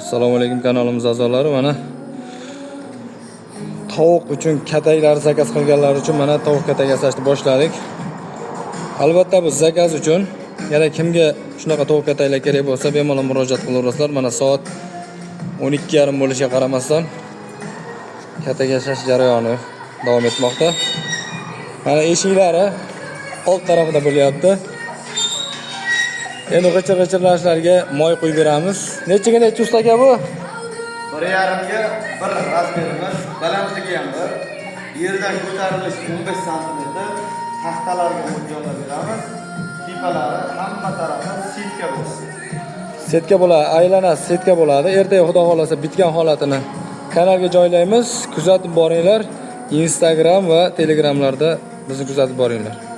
Assalomu alaykum, kanalimiz a'zolari. Mana, tovuq uchun kataklar zakaz qilganlar uchun mana tovuq katak yasashni boshladik. Albatta, bu zakaz uchun. Yana kimga shunaqa tovuq kataklar kerak bo'lsa, bemalol murojaat qilaverasizlar. Mana, soat 12:30 bo'lishiga qaramasdan, katak yasash jarayoni davom etmoqda. Mana, eshiklari old tarafida bo'lyapti. Endi g'ichir g'ichirlashlarga moy quyib beramiz. Nechiga nechi, usta aka, bu? 1,5ga 1 razmerimiz, balandligi ham bir. Yerdan ko'tarilish 15 santimetr. Taxtalarga mo'ljallab beramiz. Tepalari, hamma tarafi setka bo'ladi. Setka bo'ladi, aylanasi setka bo'ladi. Ertaga, xudo xohlasa, bitgan holatini kanalga joylaymiz. Kuzatib boringlar. Instagram va Telegramlarda bizni kuzatib boringlar.